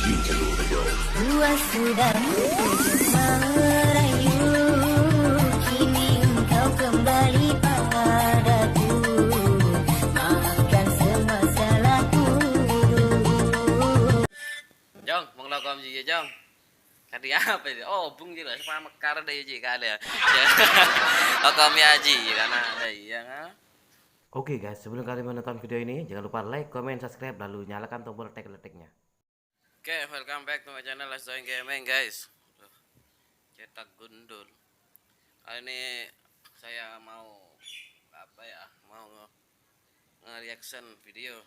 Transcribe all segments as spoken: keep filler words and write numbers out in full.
Dua sudah merayu, kini engkau kembali padaku. Maafkan semua salahku dulu. Jong, mong lokom ji ya, Jong. Kadhi apa ini? Oh, bung ji lah, sepamekar deh ji kali ya. Lokom ya ji, karena ada iya, ha? Oke guys, sebelum kalian menonton video ini, jangan lupa like, comment, subscribe, lalu nyalakan tombol tek-leteknya. Oke, welcome back to my channel, Let's Join Gaming, guys. Aduh, cetak gundul. Kali ini saya mau, apa ya, mau nge-, nge-reaction video.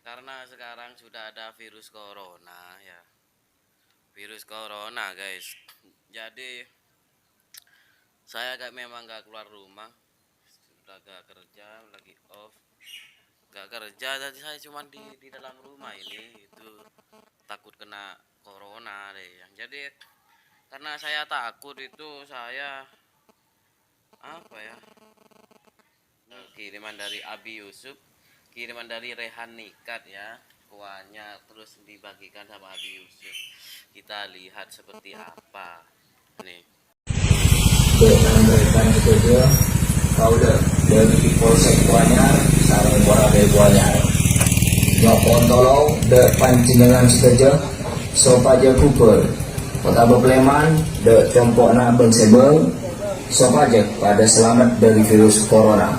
Karena sekarang sudah ada virus corona, ya. Virus corona, guys. Jadi, saya gak, memang gak keluar rumah. Sudah gak kerja, lagi off. Gak kerja, jadi saya cuman di, di dalam rumah ini. Itu takut kena corona deh, ya. Jadi, karena saya takut itu, saya, apa ya? Kiriman dari Abi Yusuf, kiriman dari Rehan Nikat ya. Kuahnya terus dibagikan sama Abi Yusuf. Kita lihat seperti apa. Nih. Dâ' panjhennengngan sadhâjâ, kaulâ dâri Polsek Gianyar sareng Polres Gianyar nyo'on tolong dâ' panjhennengngan sadhâjâ sopajâ ghubâr otabâ palèman dâ' compo'na bâng-sèbâng, sopajâ padâ salamet dâri virus corona.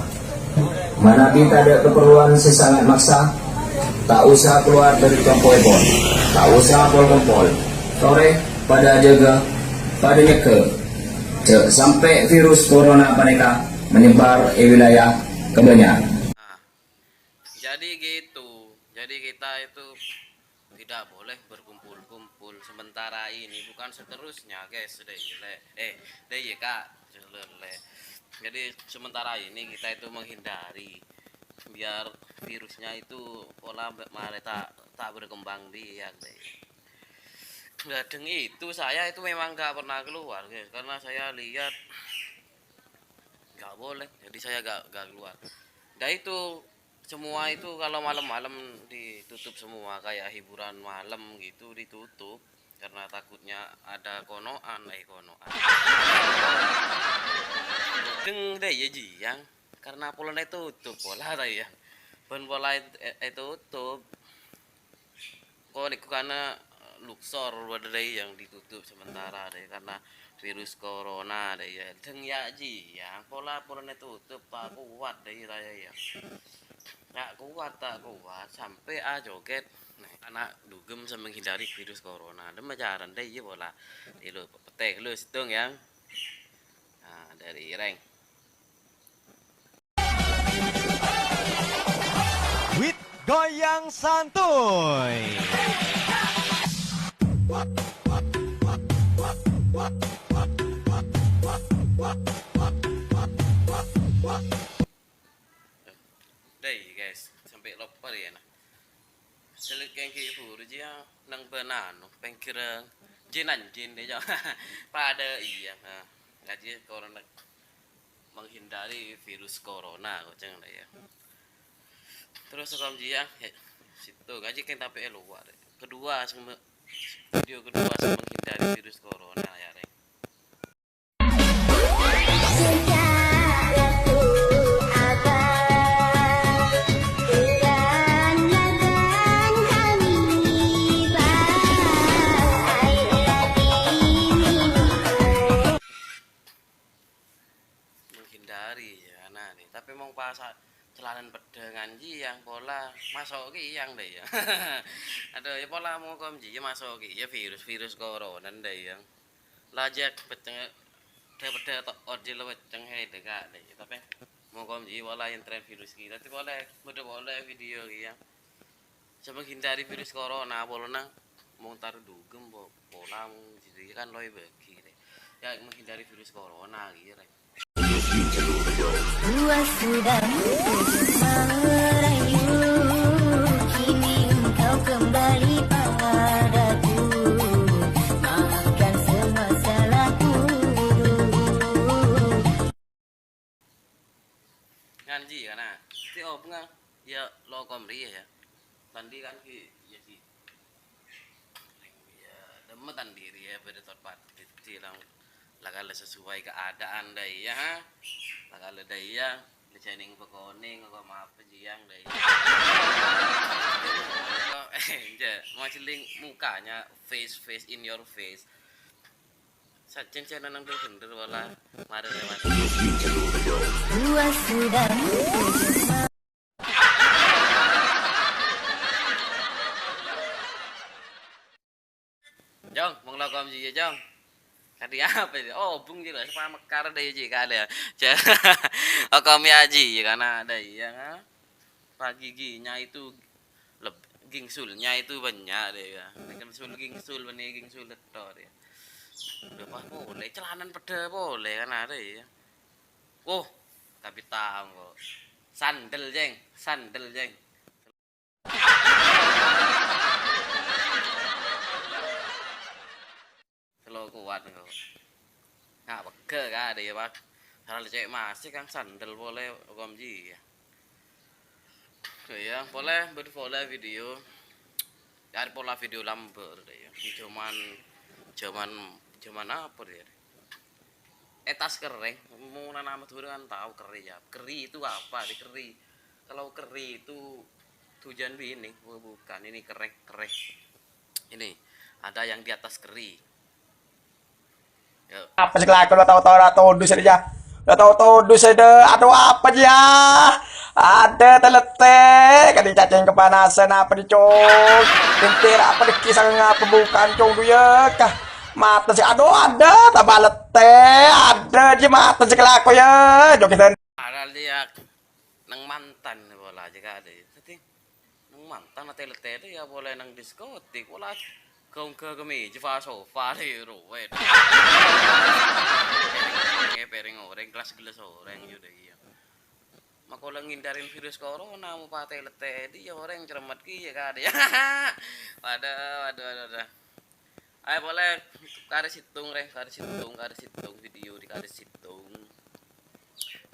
Manabi tadâ' kaparlowan sè sangat maksa, ta' osa kalowar dâri compo'èpon, ta' osa pol-kompol. Torè, padâ ajâgâ, padâ nyèghâ, jhâ' sampè' virus corona panèka manyebar è wilayah Gianyar. Nah, jadi gitu. Jadi kita itu tidak boleh berkumpul-kumpul sementara ini, bukan seterusnya, guys. Dâ' iyâ, Lè'. Eh, dâ' iyâ, Kak. Lè'. Jadi, sementara ini kita itu menghindari biar virusnya itu pola mbak mare tak, tak berkembang biak deh. Kadang itu saya itu memang nggak pernah keluar, guys, karena saya lihat nggak boleh, jadi saya nggak, nggak keluar. Nah, itu semua itu kalau malam-malam ditutup semua, kayak hiburan malam gitu ditutup karena takutnya ada konoan, eh, konoan. Deng deh ya, Ji, yang karena polana tutup pola ta ya. Pon pola et-, et-, tutup. Kok niku karena, eh, Luxor wadai yang ditutup sementara deh karena virus corona deh ya. Deng ya, Ji, yang pola polana tutup, Pak, kuat deh saya ya. Tak kuat, tak kuat, sampai, ah, joget. Nah, anak dugem sambil menghindari virus corona. Ada macaran deh, iya pola. Ilo, petek lu situng yang. Nah, dari Ireng. Wit goyang santuy. Dai, guys, sampai loppa ya, nah. Selit kengki buru ji ya, nang benano, pengkirang, jinan jin deh, Cok. Pada iya, nah. Ngaji corona, menghindari virus corona, koceng deh ya. Terus, Om Ji, ya, he, situ ngaji keng tapi luar. Kedua, sama, video kedua, sama menghindari virus corona, ya, Reng. Menghindari, ya, nah, nih. Tapi mau pas celanan pedengan ji yang pola masuk ki yang deh, ya. Aduh, ya, pola mau kom ji, ya, masuk ki, ya, virus-virus corona deh, yang. Lajak peceng, dah pada to-, ordi lo peceng, hei, deka deh. Tapi mau kom ji, pola yang tren virus ki. Tapi boleh, bedo boleh video ki, ya. Sama hindari virus corona, polana mau taruh dugem, po-, pola mau jadi kan loe bagi deh. Ya, menghindari virus corona, gitu, Rek. Dua sudah merayu, kini engkau kembali padaku. Maafkan semua salahku dulu. Nganji kana. Ti obnga ya lokom riya ya. Tandi kan ki ya ki. Sendiri ya, bâdâ tempat kecil, la kala sesuai keadaan dâ' iyâ, ha? La kala dâ' iyâ, dâ' jhâning bekonèng, kok maaf jiyang dâ' iyâ. Eh, jâ, majeling mukanya face, face in your face. Sajân sè nang bhender wala marè lewat. Gua sudah Jong, mong lo kom ji, Jong. Kadhi apa ini? Oh, bung ji lah, sepamekar dâ' ji kali ya. Okom ya ji, karena ada iya, kan? Pagi ginya itu leb-, gingsulnya itu banyak deh ya. Ini kan sul gingsul, ini gingsul letor ya. Udah pas boleh, celanan peda boleh kan ada ya. Oh, tapi tahu kok. Sandel, Jeng. Sandel, Jeng. Selo kuat engko. Nga' pegge' ka, dâ' iyâ, Pak. Salah cè' masih kang sandel polè, okom ji, ya. Iya, polè, bâdâ polè video. Yâ, pola video lambâ', dâ' iyâ. Di jaman, jaman, jaman apa, dâ' iyâ? Eh, tas kerrèng. Mon ana' Madhurâ kan tao kerrèng, ya. Keri itu apa, dâ' keri? Kalau keri itu hujan bini, bu-, bukan. Ini kerrèng, kerrèng. Ini, ada yang di atas keri. Yo. Apa sè kalako la tao-tao ra todus aja. La tao todus aja. Aduh, apa ya? Ada telete, kadi cacing kepanasan apa di, Cong? Pintir apa di kisah ngapa bukan, Cong, du ya kah? Mata sih, aduh, ada tambah lete, ada di mata sih kalako ya. Jok kita. Padahal dia nang mantan bola aja gak ada. Tadi Nang mantan atè-letè itu ya polè nang diskotik, polè gaung-gaung kemija fa sofa deh, ruwet. Ngepering orèng, gelas-gelas orèng, ya udah iya. Makola ngindarin virus corona, mau patè-letè, di ya orèng ceremet ki ya, Kak, ya. Waduh, waduh, waduh, waduh. Ayo, polè kare situng, rè, kare situng, kare situng, video di kare situng.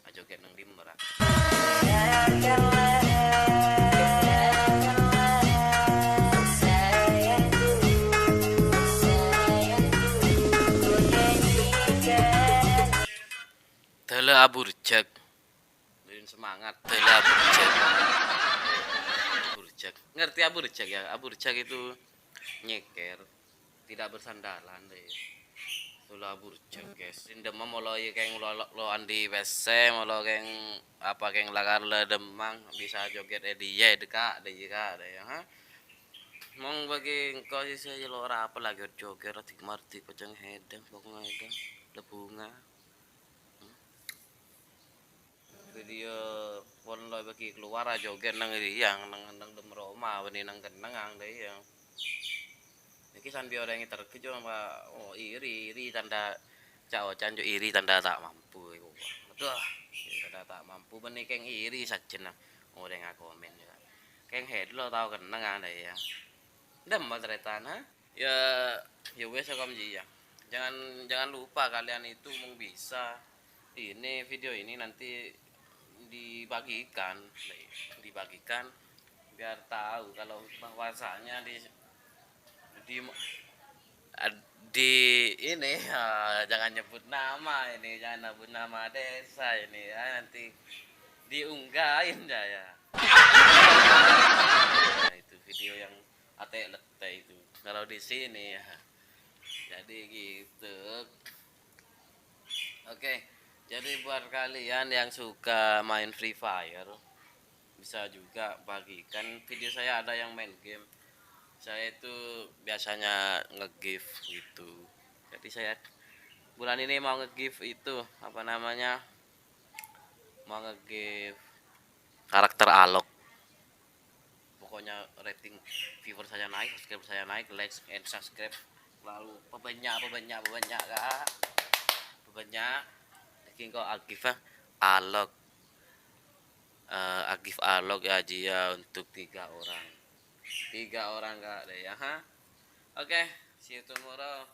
Ajoget nang dimma, ra? Dâla aburjâk. Beri semangat. Dâla aburjâk. Aburjâk. Ngerti aburjâk, ya? Aburjâk itu nyeker. Tidak bersandalan, dâ' iyâ. Dâla aburjâk, guys. Sindemma molo iyâ kèng lo, lo, lo andi W C, molo kèng apa kèng lakar la demmang, bisa joget è diyâ, deka', dâ' iyâ, Kak, dâ' iyâ, ha? Mong bagi engko' sih saya lo ora apa lagi joget, ratik martik pacang hedang, pokoknya hedang, lebunga. Video pon lo bagi keluar aja joget nang iyang, nang, nang dem roma, bânnè nang kennengngan dâ' iyang. Nèkè sambi orèng terkejut, oh, iri, iri tanda ca-, ocan jo iri tanda tak mampu iku. Aduh, tanda tak mampu bânnè kèng iri sajjhâna orèng akomen ya. Kèng head lo tao kennengngan dâ' iyang. Dem ma taretan, ha? Ya, ya wes, Om Ji, ya. Jangan, jangan lupa kalian itu mung bisa ini, video ini nanti dibagikan, dibagikan biar tahu kalau bahwasanya di, di, di ini, eh, jangan nyebut nama ini, jangan nyebut nama desa ini ya, nanti diunggahin saya. Nah, itu video yang atè-letè itu. Kalau di sini ya. Jadi gitu. Oke, jadi buat kalian yang suka main Free Fire, bisa juga bagikan video saya ada yang main game. Saya itu biasanya nge-gift gitu. Jadi saya bulan ini mau nge-gift itu, apa namanya, mau nge-gift karakter Alok. Pokoknya rating viewer saya naik, subscriber saya naik, like and subscribe selalu perbanyak, perbanyak, perbanyak, Kak. Perbanyak. Iki kok agif, ah, Alok. Eh, agif Alok ya, Ji, ya, untuk tiga orang. Tiga orang, Kak, deh ya, ha? Oke, see you tomorrow.